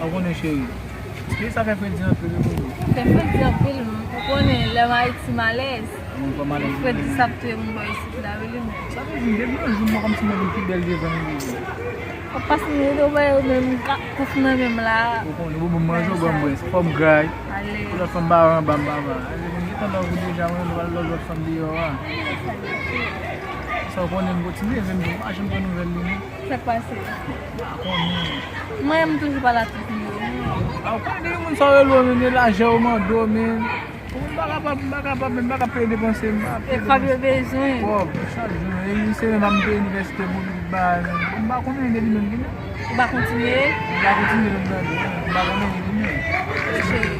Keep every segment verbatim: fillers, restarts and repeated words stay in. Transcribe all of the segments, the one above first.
Ou konnen, cheri. Ki sa fè fredi anpil, wi, pou ou? Fè fredi anpil, ou konnen, lè m Ayiti, m alèz. Mwen pa malèz. Fredi sa ap touye moun bò isit la, wi, li menm. Sa vle di, depi yon jou, mwen kòmsi mwen vin pi bèl devan nou. Ou pa sanble de wè yo menm, ka kouf nan menm la. Ou konnen, bon, bon, manje, ou ban mwen, fò m gray. Ale. Pou lòt fò m ba anba, m ba anba. Ale, mwen gentan lòv ou deja, mwen pral lòv lòt fanm deyò a. Sa ou konnen, m kontinye, vin, m pa janm pran nouvèl li, non. Sa k pase? Pa konnen. Mwen, m toujou pa la tout moun yo. A, ou konnen depi moun sa yo rele w, men, e lajè yo mande w, men. M pa kapab, m pa kapab, men m pa ka peye depanse, m pa peye depanse. E kòb yo bezwen. Kòb, chak jou, e se menm ap peye inivèsite pou pitit bagay, men. Bon, m pa konnen de li menm, konnen. Ou pa kontinye? M pa kontinye, menm tande, men. M pa konnen de li menm. Cheri,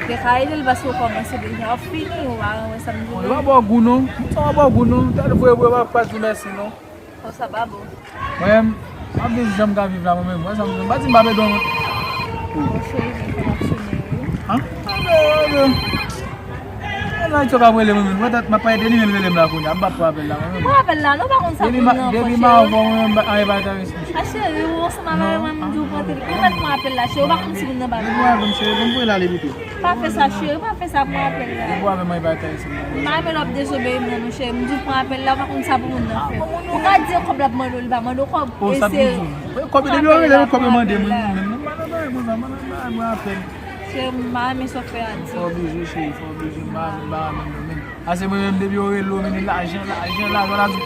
te ka ede l paske ou kòmanse deja, w ap fini, ou pa wè sa m di non. Bon, e pa bò gou, non. Moun sa pa bò gou, non. Tèl vre, vre, pa, pa di mèsi, non. Konsa pa bon. Mwen menm, m ap viv jan m ka viv la, mwen menm. Wè sa m di, m pa di m pa bezwen. Bon, cheri, men fò m ap sonnen, wi. An? An, men, men, men. E la, Etio k ap rele mwen menm. Mwen, m ap pale de li menm rele m la kounye a. M p ap pran apèl la, mwen menm. Pran apèl la, non, pa konn sa pou nan fè, cheri. Depi m avè w, mwen menm, anyen pa enterese m. A, cheri, ou ansanm avè mwen, m di w pran telefòn. Ou mèt pran apèl la, cheri. Ou pa konn si moun nan pa vini. Depi w avè m, cheri, ban m rele la depi tou. Pa fè sa, cheri, pa fè sa, pran apèl la. Depi w avè m, anyen pa enterese m. M pa renmen lè w ap dezobeyi m nan, non, cheri. M di w pran apèl la, ou pa konn sa pou moun nan fè. Ou ka di kòb l ap mande w, li pa mande w kòb. E se kòb li depi yo rele m, kòb yo mande mwen menm. Mwen pa nan bagay konsa, mwen nan bagay mwen apèl. Cheri, m pa renmen sa w fè a di. Fò oblije, cheri, fò oblije, m pa renmen bagay mwen menm. Ase mwen menm depi yo rele w, men lajan, lajan, lajan, lajan.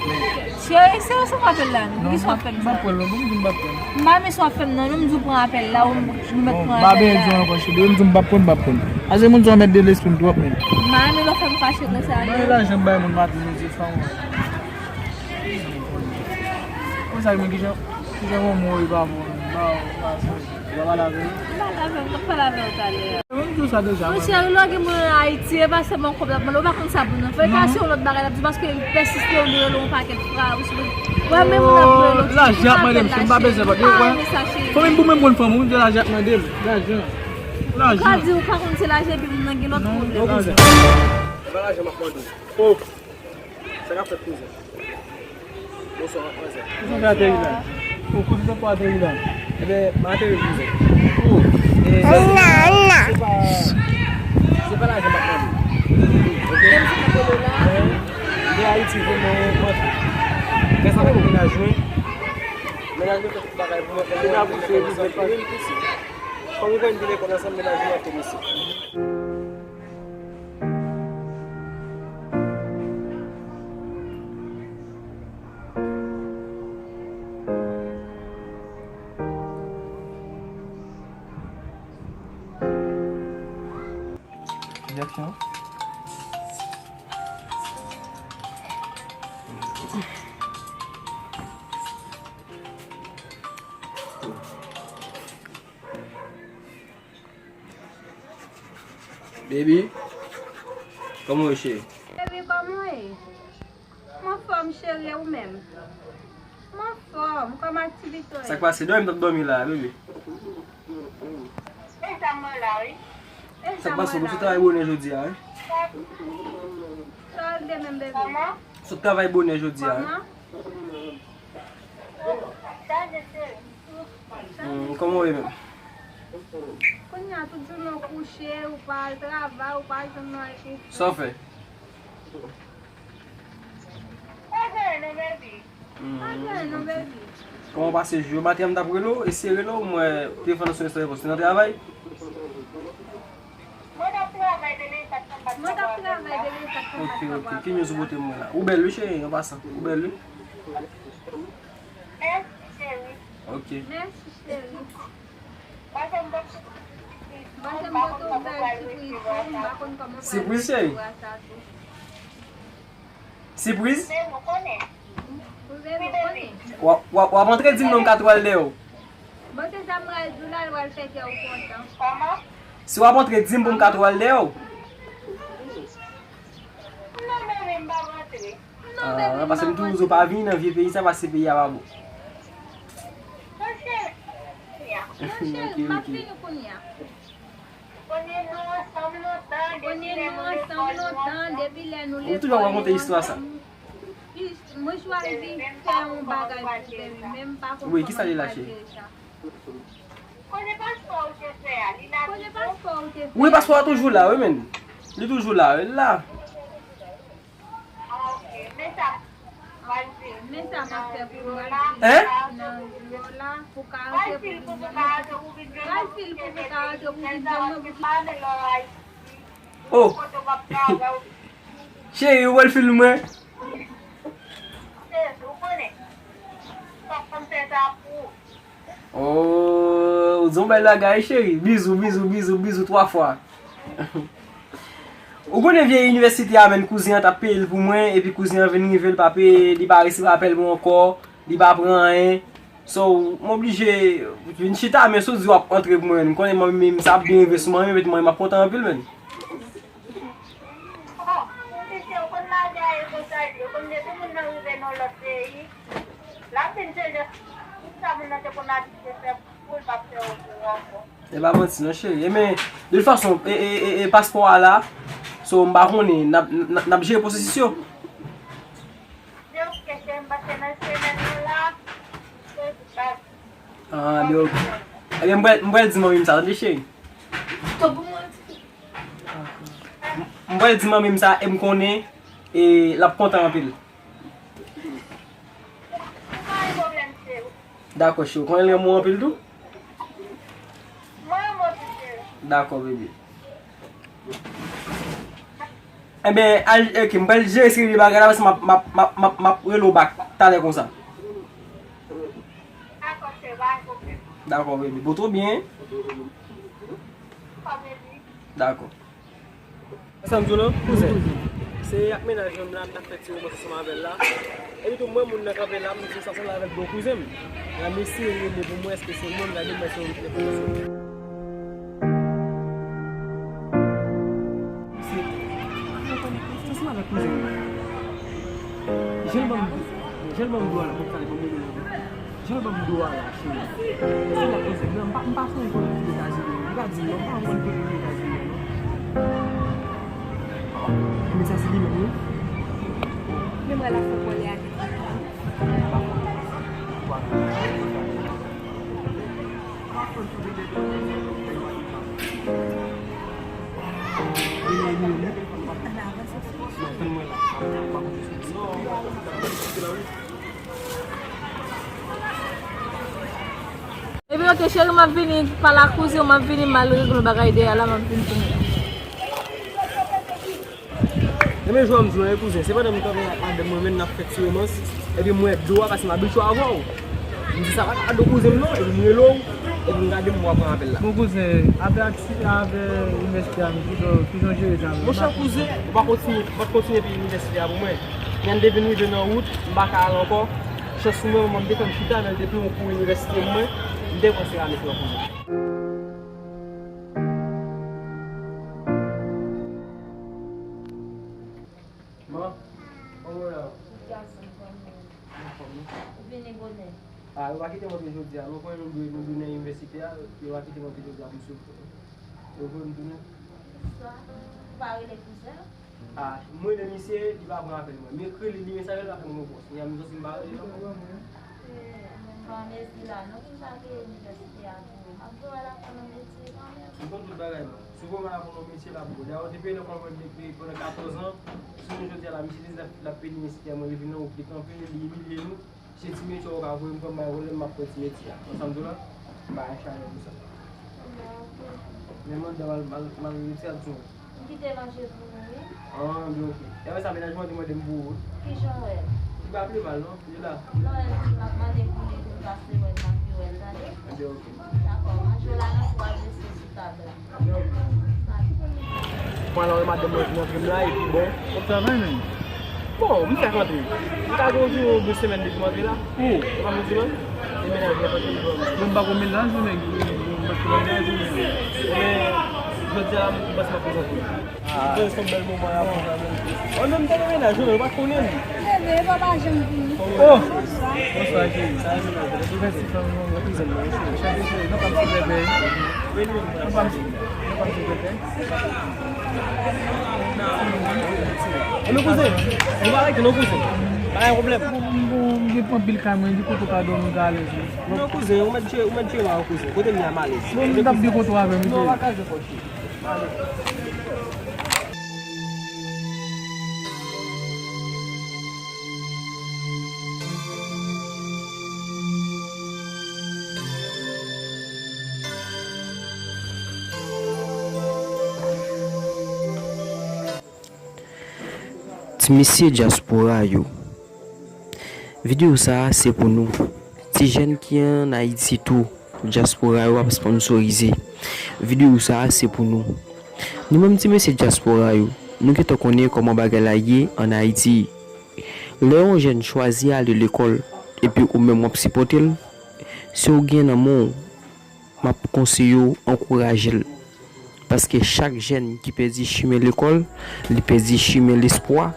Cheri, se ou sa w ap fè la, non? Ki sa w ap fè m sa? M p ap pran l, non, m di m p ap pran l. M pa renmen sa w ap fè m nan, non, m di w pran apèl la, ou, nou mèt pran apèl la. M pa bezwen ankò, cheri, m di w m p ap pran, m p ap pran. Ase moun sa w mèt de lespri m twòp, men. M pa renmen lè w fè m fache konsa, non. Mwen lajan m bay moun maten, midi, swa. Konsa, men kijan, kijan yon mo e pa bon, m pa, m pa, m pa pale avè w. M pale avè w, m t ap pale avè w talè a. Mwen di w sa deja, mwen. Monchè, ou lage mwen an Ayiti, e pa sèlman kòb l ap mande, ou pa konn sa pou nou fè. E pa se yon lòt bagay l ap di, paske l pèsiste, ou li rele yon pakèt fra, ou sou. Wè, men moun ap rele lòt. Lajan ap mande m, m pa bezwen, pa bezwen. Fanmi m pou mwen konn fanmi, ou di lajan ap mande m. Lajan. Lajan. Ou ka di ou pa konn se lajan, epi moun nan gen lòt pwoblèm. Non, lajan. E pa lajan m ap mande w. Oh. Sa k ap fèt, kouzen? Bonswa, manzè. Kouzen fè ateri la? O, kouzen tankou ateri la. Ebyen, m ateri, kouzen. O. E, se pa, se pa lajan m ap mande. Oke? Mwen de Ayiti, vin mwen rantre. Grasa avèk mennaj mwen. Mennaj mwen fè tout bagay pou mwen, fè mwen, fè mwen, fè mwen. Kòm nou konn vin lekòl ansanm, mennaj mwen ap fè mesi. Objection. Baby, kòman w ye, cheri? Baby, kòman w ye? M anfòm, cheri, e ou menm? M anfòm, kòman aktivite w ye? Sa k pase? Dòmi, m t ap dòmi la, baby. E sa mwen la, wi. Sa k pase? Ou sot travay bonè jodi a, wi. Sa w ap de menm, baby? Kòman? Sot travay bonè jodi a, wi. Kòman? Chaje, cheri. Hmm, kòman w ye menm? Kounye a, tout jounen w kouche, ou pa al travay, ou pa al jwenn manje. Sa w fè? Pa gen anyen non, baby. Hmm. Pa gen anyen non, baby. Kòman w pase jou yo? Maten an m t ap rele w, eseye rele w, m wè telefòn nan sonnen san repons. Ou nan travay? Mwen t ap travay de ven kat nan kat. Mwen t ap travay de ven kat nan kat. Ok, ok. Ki news ou pote mwen la? Ou bèl wi, cheri, an pasan. Ou bèl wi. Mèsi, cheri. Ok. Mèsi, cheri. Paske m pote yon bèl sipriz pou ou, m pa konn kòman pou resevwa sa tou. Sipriz? Sipriz? Wi, baby, ou konnen. W ap, w ap, w ap antre di m non m ka tou al dèyè w. Bon, se sa m pral di w la, l pral fè kè w kontan. Kòman? Si w ap antre, di m pou m ka tou al dèyè w. Non, baby, m p ap antre. Ah, paske m toujou di w pa vini nan vye peyi sa, paske peyi a pa bon. Monchè, kounye a. Monchè, m ap vini kounye a. Konnen nou ansanm lontan, depi lè nou lekòl, nou ansanm. Ou toujou ap rakonte istwa sa. Mwen chwazi fè yon bagay pou Bèbi, men m pa konn kòman pou m jere sa. Kote paspò ou te fè a, li la toujou? Wi, paspò a toujou la, wi, men. Li toujou la, wi, li la. Ah, ok. Men sa, men sa m ap fè pou mwen. Hein? Nan biwo la, pou ka rantre pou vin jwenn mwen. Pral fil pou pou ka rantre pou vin jwenn mwen, pou vin jwenn mwen. Oh. Cheri, ou wè l fil mwen? Ou konnen. Fòk m fè sa pou ou. Oh, ou di yon bèl bagay, cheri. Bizou, bizou, bizou, bizou, twa fwa. Ou konnen vye inivèsite a, menm kouzen an t ap peye l pou mwen, epi kouzen an vin rive, l pa peye, li pa resevwa apèl mwen ankò, li pa pran anyen. So, m oblije vin chita, men si w di w ap antre pou mwen, m konnen manmi m, sa ap byen rive sou manmi m, epi manmi m ap kontan anpil, menm. Oh, misye, ou konn lari a e konsa l ye, ou konn depi moun nan rive nan lòt peyi, l ap vin chanje tout sa moun nan te konn abitye fè pou l, p ap fè yo pou ou ankò. E pa manti non, cheri. E men, de tout fason, e, e, e, e paspò a la, so, m pa konnen, n ap, n ap, n ap jere pwosesis yo. Se oke, cheri, m pase nan semèn nan la, se tout bagay. Ah, byen, oke. Ebyen, m pral, m pral di manmi m sa, tande, cheri. M pral di manmi m sa, e m konnen, e l ap kontan anpil. Dakò, cheri. Ou konnen l renmen w anpil tou? Dakò, bebe. Enben, al, oke, m pral jere seri de bagay la, paske m ap, m ap, m ap, m ap, m ap rele w bak talè konsa. Dakò, bebe. Pòte w byen. Dakò. Sa m di w lan, kouzen. Se ak mennaj mwen m la, m t ap fè ti romans ansanm avè l la. Epi tou, m wè moun nan kanpe la, m di sa sanble avèk bon kouzen m. La, m eseye rele pou m wè èske se mwen, m gade m wè se yon telefòn sou. Misye, sa sanble avèk kouzen m. Jan l ban m, jan l ban m dlo a la, m ap pale, ban m rele l. Jan l ban m do a la, cheri. Se la koze m nan, m pa, m pa sonje kote l vin Etazini an. Li pa di m non, m pa konn kote l vin Etazini an non. Men sa se li menm wi. Men mwen la fè kole a. Epi oke cheri, m ap vini, pale ak kouzen w, m ap vini, m al regle yon bagay dèyè la, m ap vin pou mwen. Ebyen, jan m di w lan, kouzen, se pandan m kanpe ak madanm mwen menm, n ap fè ti romans, epi m wè do a, paske m abitye avè w. M di sa pa ka do kouzen m non, epi m rele w, epi m gade m wè w ap pran apèl la. Bon kouzen, apre ak Avè inivèsite a, m di w, kijan w jere sa menm? Monchè kouzen, ou pa kontinye, ou pa t kontinye peye inivèsite a pou mwen. Lè m te vin rive nan wout, m pa ka al ankò. Chans pou mwen, manman m te fè m chita, men l te peye yon kou inivèsite pou mwen. M te pran seramik lan kouzen. Man, kòman w ye la? Ti gason, kòman w ye? Anfòm wi. Ou vini bonè. A, yo pa kite m antre jodi a. Nou konnen nou dwe, nou dwe nan inivèsite a, yo pa kite m antre jodi a pou m sou. Yo voye m tounen. Poukisa? Ou pa rele kouzen? A, m rele misye, li pa pran apèl mwen. M ekri li, li mesaje, li pa fè m repons. Kounye a m santi m pa rele l ankò. E, m pa anmezi la non, poukisa ke inivèsite a voye m? M ap voye w al aprann yon metye kanmenm. M konn tout bagay, man. Si w voye m al aprann yon metye, l ap bon. Dayè, depi lè kòm mwen depi pandan katòz an, si nou jodi a la, misye deja l ap peye inivèsite a, mwen li vin nan wout, li kanpe, li imilye nou. Se ti metye a ou ka voye m pran bay wòl, m ap pran ti metye a. Konsa m di w la, m pa chale pou sa. Bon, oke. Men manda m al, m al, m al retire l sou mwen. M kite manje pou nou, wi. Ah, byen, oke. Dayè sa, mennaj mwen te mande m pou ou, wi. Kijan w wè l? Li pa pi mal, non. Li la. Non, e di m ap mande pou li, pou l pase wè l, m ap vin wè l, tande? Byen, oke. Dakò, manje w la nan pou w adrese sou tab la. Mwen la wè madanm mwen vin antre m la epi bon. W ap travay menm? Bon, m fèk antre. M ka gen yon de semèn depi m antre la. Ou? Ou pa konn di mwen? E mennaj mwen pa konn di mwen. Bon, m pa konn mennaj ou, men m pa konn mennaj ou, men. Men, jodi a la, m panse m ap prezante w. Mwen se yon bèl moman la pou mwen. Mwen menm te gen mennaj, mwen pa t konnen li. Bebe, papa janm vini. Oh! Bonswa, cheri. Sa va, mennaj? Mèsi, fanmi mwen, mwen kouzin mwen, cheri. Cheri, cheri, nou pa m sou bèbè. Nou pa m sou, nou pa m sou bèbè. E nou kouzin, nou pa rete non kouzin. Pa gen pwoblèm. Bon, m gen anpil kay mwen, di kote w ka dòmi, m ka alèz wi. Non, kouzen, ou mèt jere, ou mèt jere a, kouzen. Kote m ye a, m alèz. Bon, m t ap byen kontan avè m, non, ou pa ka jwe kòd. Ti mesye dyaspora yo, videyo sa a se pou nou. Ti jèn ki an Ayiti tou, dyaspora yo ap sponsorize. Videyo sa a se pou nou. Nou menm ti mesye dyaspora yo, nou gentan konnen kòman bagay la ye an Ayiti. Lè yon jèn chwazi ale lekòl, epi ou menm w ap sipòte l, si w gen nan men w, m ap konseye w ankouraje l. Paske chak jèn ki pèdi chimen lekòl, li pèdi chimen lespwa,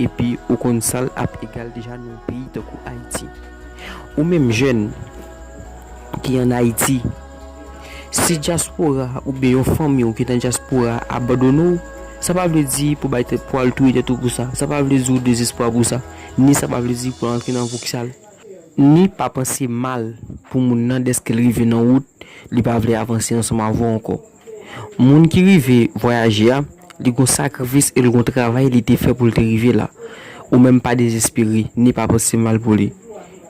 epi ou konn sa l ap egal deja nan yon peyi tankou Ayiti. Ou menm jèn ki an Ayiti, si dyaspora oubyen yon fanmi w ki nan dyaspora abandone w, sa pa vle di pou bay tèt, pou al touye tèt ou pou sa. Sa pa vle di w dezespwa pou sa. Ni sa pa vle di pou antre nan voukisal. Ni pa panse mal pou moun nan dèske l rive nan wout, li pa vle avanse ansanm avè w ankò. Moun ki rive vwayaje a, li gon sakrifis e l gon travay li te fè pou l te rive la. Ou menm pa dezespere, ni pa panse mal pou li.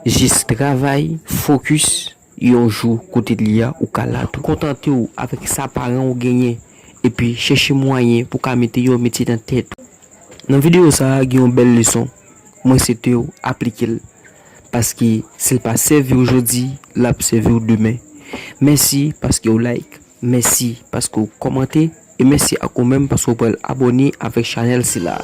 Jis travay, fokis, yon jou kote li a ou ka la tou. Kontante w avèk sa paran w genyen, epi chèche mwayen pou w ka mete yon metye nan tèt ou. Nan videyo sa a gen yon bèl leson. Mwen swete w aplike l. Paske si l pa sèvi w jodi, l ap sèvi w demen. Mèsi paske w like. Mèsi paske w kòmante. E mèsi ak ou menm paske w pral abòne avèk chanèl sila.